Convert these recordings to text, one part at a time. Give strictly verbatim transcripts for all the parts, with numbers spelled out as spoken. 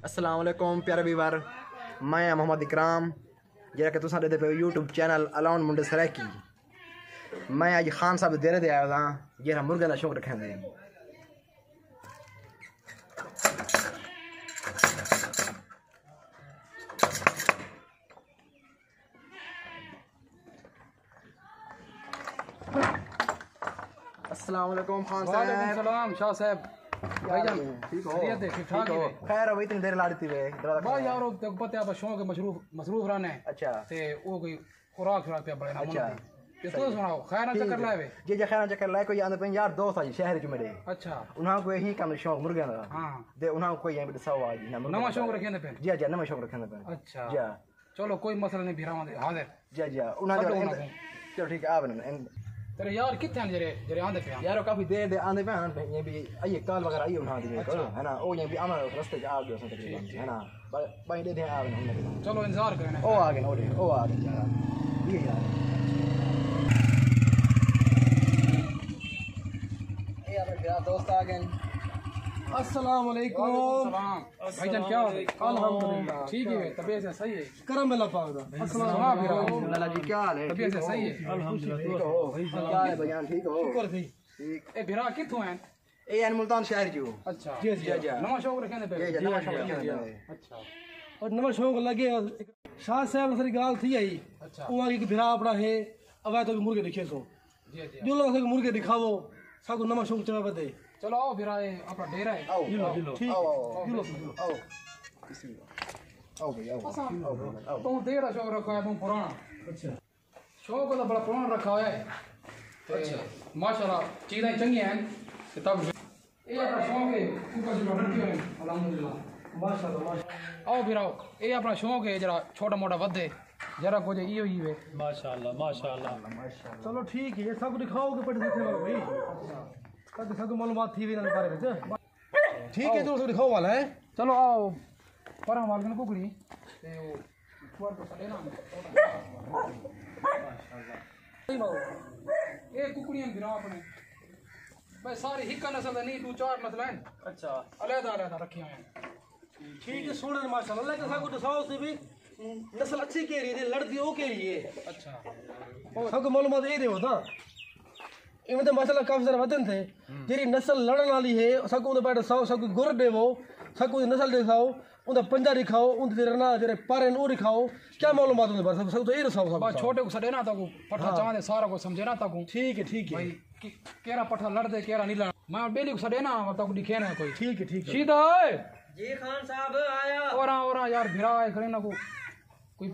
السلام علیکم پیارے ویور، میں ہاں محمد اکرام، جیڑھا کہ تساں ݙیہدے پئے ہو یوٹیوب چینل الاؤن منڈے سرائیکی۔ میں اڄ خان صاحب دے دیرے تے آیا ہاں، جیڑھا مرغے دا شوق رکھیندے ہن۔ السلام علیکم خان صاحب۔ وعلیکم السلام شاہ صاحب۔ بھائی جان، ٹھیک ہو؟ خیریت ہے، ٹھیک ٹھاک ہی ہو؟ ہے؟ خیر ہو، اتنی دیر لا ݙتی وے، دروازہ بھائی کھڑا ہے۔ یار، او تیکوں پتہ ہے، بس شوق ہے، مصروف، مصروف رہنے۔ اچھا۔ تے او کوئی خوراک شراک پیا بݨے نا اچھا۔ ملک دی۔ تے صحیح توں ہے۔ سݨاؤ، خیر نال ٹھیک چکر ہے۔ لائے وے؟ جی، جی، خیر نال چکر لائے، کوئی آندے پئے یار دوست آ جی شہر چ میرے۔ اچھا۔ انہاں کوں ہی کم شوق مرغیاں دا۔ ہاں۔ تے انہاں کوں کوئی ایں ݙساؤ آ جی، نہ مرغیاں نواں دا شوق بارے۔ رکھیندے پئے؟ جی، جی، نواں شوق رکھیندے پئے۔ اچھا۔ جی۔ چلو، کوئی مسئلہ نہیں، بھراواں دے حاضر۔ جی، جی، انہاں سب جو لوگ ان-، انہاں کو۔ چلو ٹھیک ہے، آ ونڄن۔ ان-، تیرے یار کتھے ہن جیڑھے، جیڑھے آندے پئے ہن؟ یار، او کافی دیر دے آندے پئے ہن، ایں بھی، ایں کال وغیرہ آئی انہاں دی، اچھا۔ ہے نا؟ او ایں بھی آوݨ رستے چ آ ڳئے سن تقریباً، ٹھیک، ٹھیک۔ ہے نا؟ ب-، بھائی ݙیہدے آ ونڄن۔ چلو، انتظار کریں۔ او آ ڳئے، او ݙے، او آ ڳئے، او آ ڳئے یار۔ یہ یار۔ اے اپݨے بھرا دوست آ ڳئے۔ السلام علیکم۔ وعلیکم السلام۔ بھائی جان، کیا حال ہے؟ الحمدللہ۔ ٹھیک ہے، طبیعت صحیح ہے؟ کرم اللہ پاک دا۔ السلام علیکم۔ الحمدللہ جی، کیا حال ہے؟ طبیعت ٹھیک ہو؟ صحیح ہے؟ الحمدللہ۔ ٹھیک ہو؟ کیا حال ہے بھائی جان، ٹھیک ہو؟ شکر تھی۔ ٹھیک۔ اے بھرا کتھوں ہیں؟ اے ہیں ملتان شہر جو۔ اچھا۔ جی، جی۔ جی، جی۔ نواں شوق رکھیندے پئے؟ جی، جی، نواں شوق رکھیندے پئے۔ اچھا۔ اور نواں شوق لڳے، شاہ صاحب ساری ڳالھ تھی آئی۔ اچھا۔ او آ کہ بھرا اپݨا ہے، اوے تاں مرغے ݙکھیسوں۔ جی، جی۔ جو لوگ ساکوں مرغے ݙکھاؤ، ساکوں نواں شوق چڑھا ودے۔ چلو آؤ بھرا، اے اپݨا ݙیرہ ہے۔ آؤ، ٹھیک ہے۔ آؤ، آؤ، ٹھیک ہے۔ آؤ، آؤ۔ آؤ۔ بسم اللہ۔ آؤ بھائی، آؤ۔ اساں آؤ بھائی، آؤ۔ توں ݙیرہ شوق رکھا ہے، توں پراݨا۔ اچھا۔ شوق تاں بڑا پراݨا رکھا ہویا ہے۔ تے اچھا۔ ماشاءاللہ چیزاں چنڳیاں ہن۔ تے تب اے اپݨا شوق ہے، ککڑ شکڑ رکھے ہوئے ہیں، الحمدللہ۔ ماشاءاللہ، ماشاءاللہ۔ آؤ بھرا، اے اپݨا شوق ہے، جیڑھا چھوٹا موٹا ودھے، ذرا کجھ ایہو ہی ہے۔ ماشاءاللہ، ماشاءاللہ۔ چلو ٹھیک ہے، ساکوں ݙکھاؤ کہ پٹھے سکھے والو بھائی۔ تاکہ ساکوں معلومات تھی وے انہاں دے بارے وچ۔ ٹھیک ہے، آؤ۔ چلو ساکوں ݙکھاؤ والا ہے۔ چلو آؤ، پراں وال کن ککڑی۔ تے او اے ککڑیاں بھرا اپݨے۔ بھائی ساری ہک نسل دے نہیں، ݙو چار نسل ہیں۔ اچھا۔ علیحدہ علیحدہ رکھیاں ہیں۔ ٹھیک ہے، سوہݨے ماشاءاللہ۔ لیکن ساکوں ݙساؤ سی بھی نسل اچھی کیڑھی ہے، لڑدی او کیڑھی ہے۔ اچھا۔ ساکوں معلومات اے ݙیو تاں۔ ایویں تے ماشاءاللہ کافی سارے ودھن تھے۔ ہوں۔ جیڑھی نسل لڑݨ والی ہے، ساکوں اوندے بارے ݙساؤ، ساکوں گُر ݙیوو، ساکوں اوندی نسل ݙساؤ، اوندا پنجہ ݙکھاؤ، اوندے تے رنا جیڑھے پر ہن او ݙکھاؤ۔ کیا معلومات اوندے بارے؟ ساکوں، ساکوں تاں اے ݙساؤ ساکوں۔ بس چھوٹے کوں سݙے نا تاکوں، پٹھا ہاں۔ چاہندے سارا کچھ سمجھے نا تاکوں۔ ٹھیک ہے، ٹھیک ہے۔ بھائی، کہ-، کیڑھا پٹھا لڑدے، کیڑھا نہیں لڑدا۔ میں ٻیلی کوں سݙے نا، تاکوں ݙکھے نا کوئی۔ ٹھیک ہے، ٹھیک ہے۔ شیدا اے۔ جی خان صاحب، آیا۔ اوراں، اوراں یار، بھرا آئے کھڑے نا کو-، کوئی،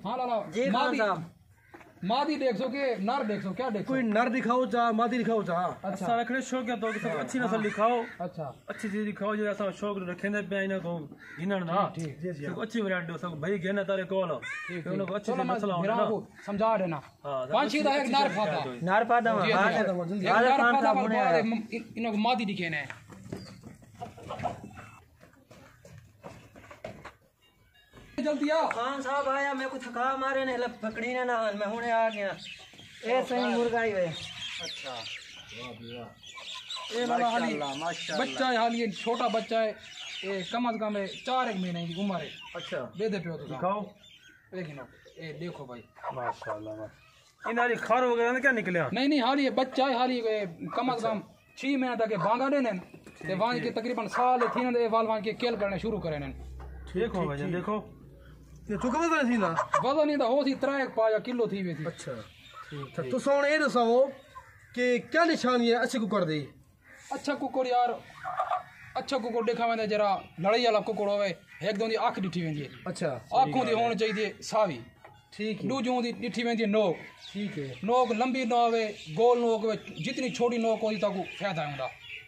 ہاں لالا، جی خان مادی، صاحب۔ مادی ݙیکھسو کہ نر ݙیکھسو، کیا ݙیکھسو؟ کوئی نر ݙکھاؤ چا، مادی ݙکھاؤ چا۔ اچھا۔ اساں رکھݨے شوق ہے تو کہ ساکوں ہاں، اچھی نسل ہاں۔ ݙکھاؤ۔ اچھا۔ اچھی چیز ݙکھاؤ، جو اساں شوق رکھیندے پئے انہاں کوں گھنݨ دا۔ ٹھیک، ٹھیک۔ جی، جی۔ ساکوں اچھی ورائٹی ݙیو، ساکوں بھائی گھن تاݙے کول۔ ٹھیک، ٹھیک۔ انہاں کوں اچھی چلو چیز میں نسل ہوندی بھرا نا۔ کوں سمجھا ݙینا۔ ہاں، پنج چھی دا ہک نر پھادا۔ نر پھادا جی، جی۔ ہاں، جی۔ ہک نر پھادا، پر بعد انہاں کوں مادی ݙکھینے۔ جلدی آ۔ خان صاحب آیا، میکوں تھکا مارے نے، لپ پکڑی نے نہ، میں ہݨے آ ڳیا۔ اے سئیں مرغا ہی وے۔ اچھا۔ واہ بھئی واہ۔ اے والا حالی ماشاءاللہ، ماشاءاللہ۔ بچہ ہے، حالی چھوٹا بچہ ہے۔ اے کم از کم اے چار ہک مہینے دی عمر ہے۔ اچھا۔ ݙیہدے پیو تساں۔ دکھاؤ۔ اے گھنو، اے ݙیکھو بھائی۔ ماشاءاللہ، ماشاءاللہ۔ انہاں دی کھر وغیرہ نہ کیا نکلیا؟ نہیں، نہیں، حالی اے بچہ ہے، حالی اے کم از اچھا۔ کم چھی مہینے تک اے بانگا ݙیندن۔ ٹھیک، تے ونڄ کے ٹھیک۔ تقریباً سال دے تھیندے اے ول ونڄ کے کل کرݨے شروع کریندن۔ ٹھیک ہو ٹھیک، بھائی جان، ٹھیک۔ ݙیکھو۔ یہ چکا وزن تھیندا؟ وزن ایندا ہو سی ترے ہک پا یا کلو تھی ویسی۔ اچھا۔ ٹھیک، ٹھیک۔ تساں ہݨ اے ݙساؤ کہ کیا نشانی ہے اچھے ککڑ دی؟ اچھا ککڑ یار، اچھا ککڑ ݙیکھا ویندا جیڑھا لڑائی والا ککڑ ہووے، ہک دے اوندی اکھ ݙٹھی ویندی ہے۔ اچھا۔ اکھ اوندی ہووݨ چاہیدی ہے ساوی۔ ٹھیک ہے۔ ݙوجھی اوندی ݙٹھی ویندی ہے نوک۔ ٹھیک ہے۔ نوک لمبی نہ ہووے، گول نوک ہووے، جتنی چھوٹی نوک ہوندی تاکوں فائدہ ہوندا۔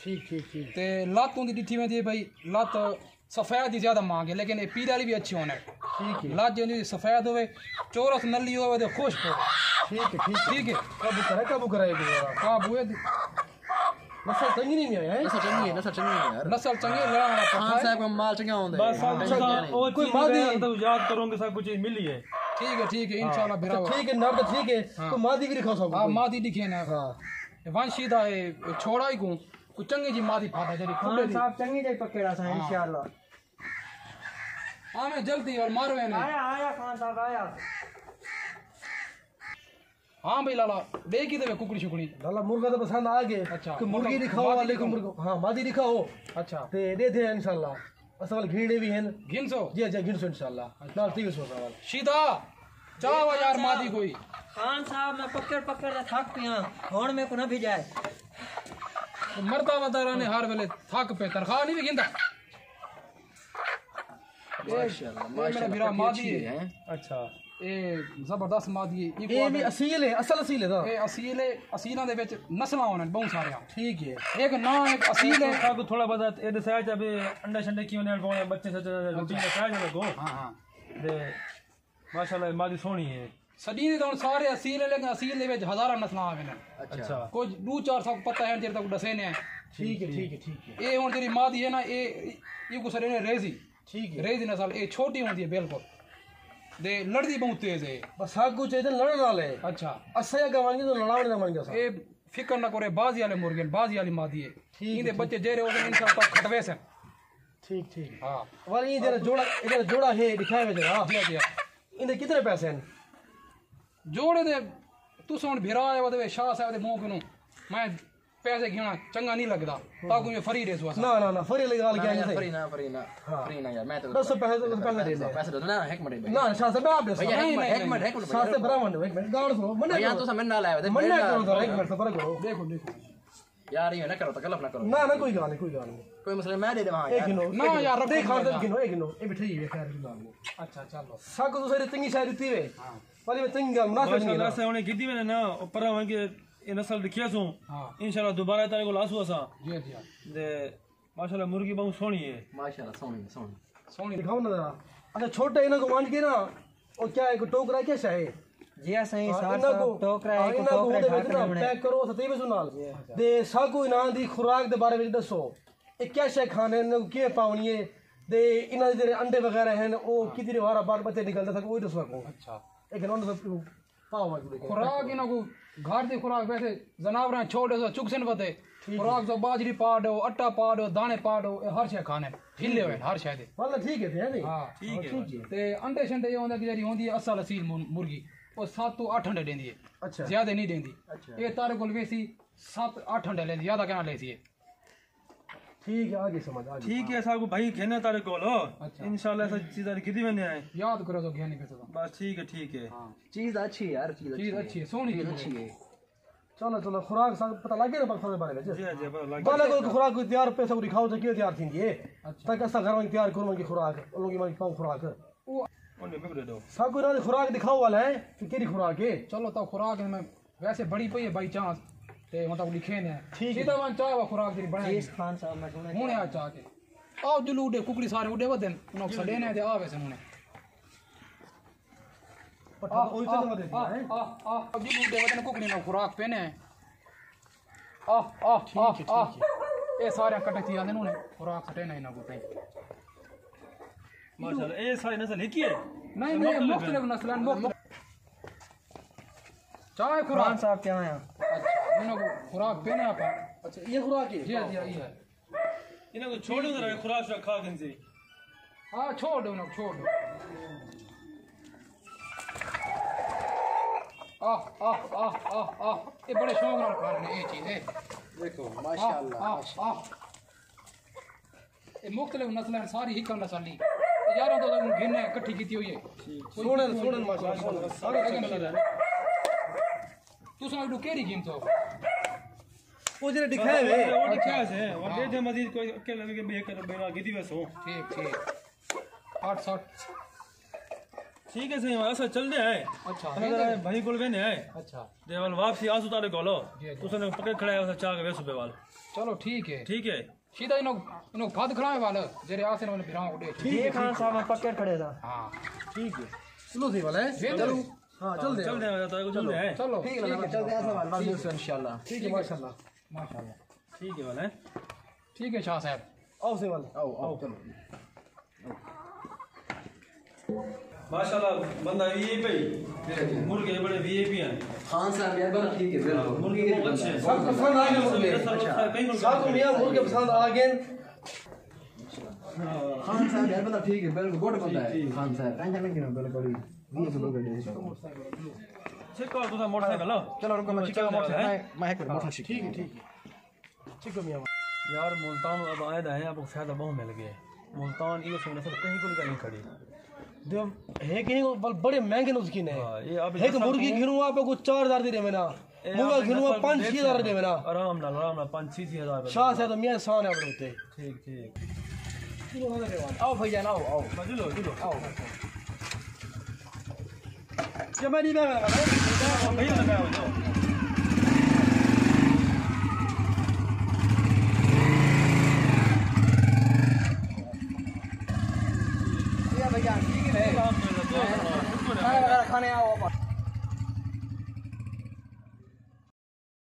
ٹھیک، ٹھیک، ٹھیک۔ تے لت اوندی ݙٹھی ویندی ہے بھئی، لت سفید دی زیادہ مانگ ہے، لیکن اے پیلے والی بھی اچھی ہووݨ ہے۔ ٹھیک ہے۔ لت جیندی سفید ہووے، چورس نلی ہووے تے خشک ہووے۔ ٹھیک ہے، ٹھیک ہے۔ ٹھیک ہے۔ قابو کرے، قابو کرے ایکوں۔ قابو ہے۔ نسل چنڳی نہیں ہے، ہیں؟ نسل چنڳی ہے، نسل چنڳی ہے یار۔ نسل چنڳی ہے، لڑا والا پٹھا خان ہے۔ صاحب کوں مال چنڳا ہوندا ہے۔ بس ہاں، سب اچھا، انسان او کوئی چیز مادی ہے، تو یاد کروں کہ سب کچھ ملی ہے۔ ٹھیک ہے، ٹھیک ہے، انشاءاللہ بھرا۔ اچھا، ٹھیک ہے، نر تو ٹھیک ہے، ہاں۔ کوئی مادی بھی ݙکھاؤ ساکوں۔ ہاں، مادی ݙکھینے۔ ہاں۔ تے ونڄ سیدھا اے چھوڑا ہی کوں، کوئی چنڳی جی مادی پھادا جیڑھی خان کھلے دی۔ صاحب چنڳی جی پکڑا سا، ہاں۔ انشاءاللہ۔ آویں جلدی اور مارو اینے۔ آیا، آیا خان صاحب، آیا۔ ہاں بھئی لالا، ٻئے کیتے وے ککڑی شکڑی؟ لالا، مرغا تو پسند آ گئے۔ اچھا، کہ مرغی مطلب دکھاؤ، مادی لیکن دکھاؤ۔ مرغا، ہاں، مادی دکھاؤ۔ اچھا۔ تے ݙے دے انشاءاللہ۔ اساں ول گھیڑے وی ہن۔ گھنسو؟ جی، جی، گھنسو انشاءاللہ۔ اچھا۔ نال تھی ویسو اساں ول۔ شیدا، چاہ وا یار مادی کوئی۔ خان صاحب، میں پکڑ پکڑ تے تھک پیا، ہݨ میکوں نہ بھڄائے۔ مردہ ودارا نے ہر ویلے تھک پے، تنخواہ نہیں وی گھندا۔ ماشاءاللہ، اے میرا ماشاءاللہ، بھرا کٹھی مادی اچھی ہے۔ ہے۔ اچھا۔ اے زبردست مادی ہے۔ اے اے وی آدھے اصیل ہے، اصل اصیل ہے نا؟ اے اصیل ہے، اصیلاں دے وچ نسلاں ہونن بہت ساریاں۔ ٹھیک ہے۔ ایک نہ ایک اصیل ہے۔ ساکوں تھوڑا بہت اے ݙسایا چا بھی انڈے شنڈے کیوں نہیں پاوݨے، بچے سچے اچھا۔ دسایا چا کو۔ ہاں، ہاں۔ تے ماشاءاللہ، مادی سوہݨی ہے۔ سݙی دے تاں ہݨ سارے اصیل ہے، لیکن اصیل دے وچ ہزاراں نسلاں آ ویندن۔ اچھا۔ کچھ ݙو چار ساکوں پتہ ہے، جیڑھے تاکوں ݙسینے ہیں۔ ٹھیک ہے، ٹھیک ہے، ٹھیک ہے۔ اے ہݨ جیڑھی مادی ہے نا، اے، ایکوں سݙیندے ریزی۔ ٹھیک ہے۔ ریزی نسل، اے چھوٹی ہوندی ہے بالکل۔ تے لڑدی بہت تیز ہے۔ بس ساکوں چاہیدے لڑݨ والے۔ اچھا۔ اساں اڳاں ونڄ ڳئے تاں لڑاوݨ نہ ونڄ ڳئے۔ اے فکر نہ کرے، بازی والے مرغے ہن، بازی والی مادی ہے۔ ٹھیک ہے، ایندے ٹھیک۔ بچے جیڑھے ہوندن، انشاءاللہ تاں کھٹویسن۔ ٹھیک، ٹھیک۔ ہاں۔ ول ایں جیڑھا جوڑا، اے جیڑھا جوڑا ہے، ݙکھائے وچ ذرا۔ جی، جی۔ ایندے کتنے پیسے ہیں؟ جوڑے دے تساں ہݨ بھرا آئے ہو تے شاہ صاحب دے منہ کنوں میں پیسے گھنݨا چنگا نہیں لڳدا۔ تاکوں میں فری ݙیسوں اساں۔ نہ، نہ، نہ، فری والی ڳالھ نہ، کیا یار، نہیں فری صحیح۔ نہ، فری نہ، ہاں۔ فری نہ یار، میں تو دسو پیسے، پیسے دے دے۔ پیسے دے دو۔ نہ، ہک منٹ بھائی۔ نہ، شاہ صاحب، میں آپ ݙیساں۔ بھائی، ہک نہیں، منٹ، نہیں، ہک منٹ، ہک منٹ۔ شاہ صاحب، برا ونڈو، ہک منٹ، ڳالھ سُݨو، منع کرو۔ تو سمجھ نہ آیا، منع کرو ذرا، ہک منٹ، صبر کرو۔ ݙیکھو، ݙیکھو۔ یار، ایویں نہ کرو، تکلف نہ کرو۔ نہ، نہ، کوئی ڳالھ نہیں، کوئی ڳالھ نہیں۔ کوئی مسئلہ نہیں، میں ݙے ݙیواں۔ اے گھنو، نہ یار، رب دے خاطر گھنو، اے گھنو، اے مٹھائی ہے، خیر کی ڳالھ نہیں۔ اچھا، چلو۔ ساکوں تساں ساری چنگی شے ݙتی وے۔ ہاں۔ پر ایویں چنگی ڳالھ، مناسب نہیں ماشاءاللہ، نا۔ اساں ہݨ گھدی ویندے نا، او پرا ونڄ کے اے نسل ݙکھیسوں۔ ہاں۔ انشاءاللہ دوبارہ تیݙے کول آسوں اساں۔ جی، جی۔ تے ماشاءاللہ مرغی ٻہوں سوہݨی ہے۔ ماشاءاللہ، سوہݨی، سوہݨی۔ سوہݨی۔ ݙکھاؤ نا ذرا۔ اچھا، چھوٹے انہاں کوں ونڄ کے نا، او کیا ہے، کوئی ٹوکرا کیا شے ہے؟ جی ہاں سائیں، ہاں، ساٹھ انہاں صاحب، کوں، ٹوکرا ہے، ہاں، ایک انہاں کوں ٹوکرا اندے وچ ٹھاکر نا ہونے۔ پیک کرو، ستیویں سو نال۔ جی ہاں۔ تے ساکوں انہاں دی خوراک دے بارے وچ ݙسو۔ اے کیا شے کھاندے ہن، انہاں کوں کیویں پاوݨی ہے؟ تے انہاں دے جیڑھے انڈے وغیرہ ہن، او ہاں۔ کتنی وار بار بچے نکلدے، ساکوں او ݙسو ساکوں۔ اچھا۔ اے گھنو ݙسو، پاؤ وغیرہ۔ خوراک انہاں کوں گھر دی خوراک، ویسے جانوراں چھوڑ ݙیسو، چگسن وتے۔ ٹھیک ہے۔ خوراک سو باجری پا ݙیو، اٹا پا ݙیو، داݨے پا ݙیو، اے ہر شے کھاندے ہن۔ ٹھیک ہے۔ ہلے ہوئے ہن، ہر شے دے۔ مطلب ٹھیک ہے، ہے نا؟ ہاں۔ ٹھیک ہے۔ ٹھیک ہے۔ تے انڈے شنڈے اے ہوندے کہ جیڑھی ہوندی ہے اصل اصیل مر-، مرغی، او ست توں اٹھ انڈے ݙیندی ہے۔ اچھا۔ زیادہ نہیں ݙیندی۔ اچھا۔ اے تہاݙے کول ویسی ست اٹھ انڈے لیندی، زیادہ کینا لیسی اے۔ ٹھیک ہے، آ گئی سمجھ، آ گئی۔ ٹھیک ہے، اساکوں بھائی گھننے تہاݙے کول۔ اچھا۔ انشاءاللہ اساں چیزاں گھدی ویندے ہیں۔ یاد کرو تو گھنی پئے سو۔ بس ٹھیک ہے، ٹھیک ہے۔ ہاں۔ چیز اچھی ہے، ہر چیز چیز اچھی ہے۔ اچھی ہے، سوہݨی چیز چیز ہے۔ اچھی ہے۔ چلو، چلو، خوراک ساکوں پتہ لڳ ڳیا نا، مقصد دے بارے وچ؟ جی، جی، پتہ لڳ ڳیا۔ بھلا کوئی خوراک کوئی تیار پئے، ساکوں ݙکھاؤ تے کیویں تیار تھیندی ہے؟ اچھا۔ تاکہ اساں گھر ونڄ تیار کروں ونڄ کے خوراک، لوکی ونڄ پاؤں خوراک۔ او انہیں پکڑے ݙو۔ ساکوں انہاں دی خوراک ݙکھاؤ والا ہے کہ کیڑھی خوراک ہے؟ چلو، تاں خوراک میں ویسے بݨی پئی ہے بائی چانس، تے ہݨ تاکوں ݙکھیندے ہیں۔ ٹھیک ہے۔ سیدھا ونڄ چاہ وا خوراک تیری بݨائی۔ جی خان صاحب، میں سُݨا ہُݨ آ چا کے۔ آؤ جلو اݙے ککڑی سارے اݙے ودن، انہاں کوں جی، سݙینے جی۔ تے آ ویسن ہُݨ۔ پٹھا آہ، اوہی تے آہ، لگا دیتی آہ، ہے۔ آہ، آہ، آہ، جلو اݙے ودن ککڑی نال خوراک پینے۔ آہ، آہ، ٹھیک ہے، آہ، آہ۔ ٹھیک ہے۔ اے سارے کٹے تھی آندے نے، خوراک سٹے نہ انہاں کوں پئی۔ ماشاءاللہ، اے ساری نسل ہک ہی ہے؟ نہیں، نہیں، مختلف مختلف ہیں۔ نسل ہیں، مختلف۔ چاہے خوراک۔ خان صاحب کیا ہیں؟ اچھا، انہاں کوں خوراک پینے آپاں۔ اچھا، یہ خوراک ہے؟ جی، جی، یہ ہے۔ انہاں کوں چھوڑ ݙیو ذرا، خوراک شراک کھا گھنسی۔ ہاں، چھوڑ ݙیو انہاں کوں، چھوڑ ݙیو۔ آہ، آہ، آہ، آہ، آہ۔ اے بڑے شوق نال کھاندے نے اے چیز، اے۔ دیکھو، ماشاءاللہ، آہ، آہ، ماشاءاللہ۔ آہ۔ اے مختلف نسل ہیں، ساری ہک نسل نہیں۔ اے یاراں تو گھن ہے، اکٹھی کیتی ہوئی ہے۔ ٹھیک۔ کوئی سوہݨے، کیتی ہوئی سوہݨے، ہے۔ ماشاءاللہ، سوہݨے۔ سارے اے چنگے نسل۔ تساں اے ݙو کیڑھی گھن تھو؟ او جیڑھے ݙکھائے ہوئے۔ او ݙکھائے سے، ول ہاں۔ ݙے دے مزید کوئی اکیلے لڳے ٻئے کر بنا گھدی ویسوں۔ ٹھیک، ٹھیک۔ اٹھ سٹھ۔ ٹھیک ہے سائیں، اساں چلدے ہیں۔ اچھا، اساں ذرا بھائی کول ویندے ہیں۔ اچھا۔ تے ول واپسی آسوں تہاݙے کول۔ جی، جی۔ تساں نے پکے کھڑے ہیں، اساں چا کے ویسوں پئے ول۔ چلو ٹھیک ہے۔ ٹھیک ہے۔ سیدھا انہاں، انہاں گھد کھڑا ہے ول، جیڑھے آسے نے بھراواں کوں ݙے۔ ٹھیک ہے، خان صاحب، میں پکے کھڑے تھا۔ ہاں۔ ٹھیک ہے۔ چلو سی ول ہے۔ چلو۔ ہاں، چلدے ہیں۔ چلدے ہیں، تہاڈے کول چلو۔ چلدے ہیں۔ چلو۔ ٹھیک ہے، ٹھیک ہے، چلدے ہیں، اساں ول، ول ملسوں انشاءاللہ۔ ٹھیک ہے، ماشاءاللہ۔ ماشاءاللہ۔ ٹھیک ہے ول ہے۔ ٹھیک ہے شاہ صاحب۔ آؤ سی ول۔ آؤ، آؤ، چلو۔ ماشاءاللہ، بندہ وی آئی پی۔ مرغے بڑے وی آئی پی ہیں۔ خان صاحب، یار، بڑا ٹھیک ہے، بالکل۔ مرغے بہت اچھے ہیں۔ سب پسند آ گئے مرغے۔ اچھا۔ سب کو میاں مرغے پسند آ گئے۔ ہاں۔ خان صاحب یار، بندہ ٹھیک ہے، بالکل گڈ بندہ ہے۔ خان صاحب ٹینشن نہیں گھنو، بالکل ہی۔ چیک کرو تساں موٹر سائیکل۔ چلو رکو، میں چیک کراں موٹر سائیکل۔ میں، میں ہک موٹر سائیکل۔ ٹھیک ہے، ٹھیک ہے۔ ٹھیک ہے میاں۔ یار ملتان اب آئے دا ہے، آپ کو فائدہ بہت مل گیا۔ ملتان یہ سمجھ سر کہیں کو نہیں کھڑی۔ دے، ہے کہ نہیں، بل بڑے مہنگے نسخے نے۔ ہاں، یہ آپ ہک مرغی گھنو آپ کو چار ہزار دی ݙیوے نا۔ مرغا گھنو آپ پنج چھ ہزار ݙیوے نا۔ آرام نال، آرام نال پنج چھ ہزار۔ شاہ صاحب میاں احسان ہے اپݨے اتے۔ ٹھیک، ٹھیک۔ آؤ بھائی جان، آؤ، آؤ۔ جلو، جلو۔ آؤ۔ جمع نہیں میں، میں، میں۔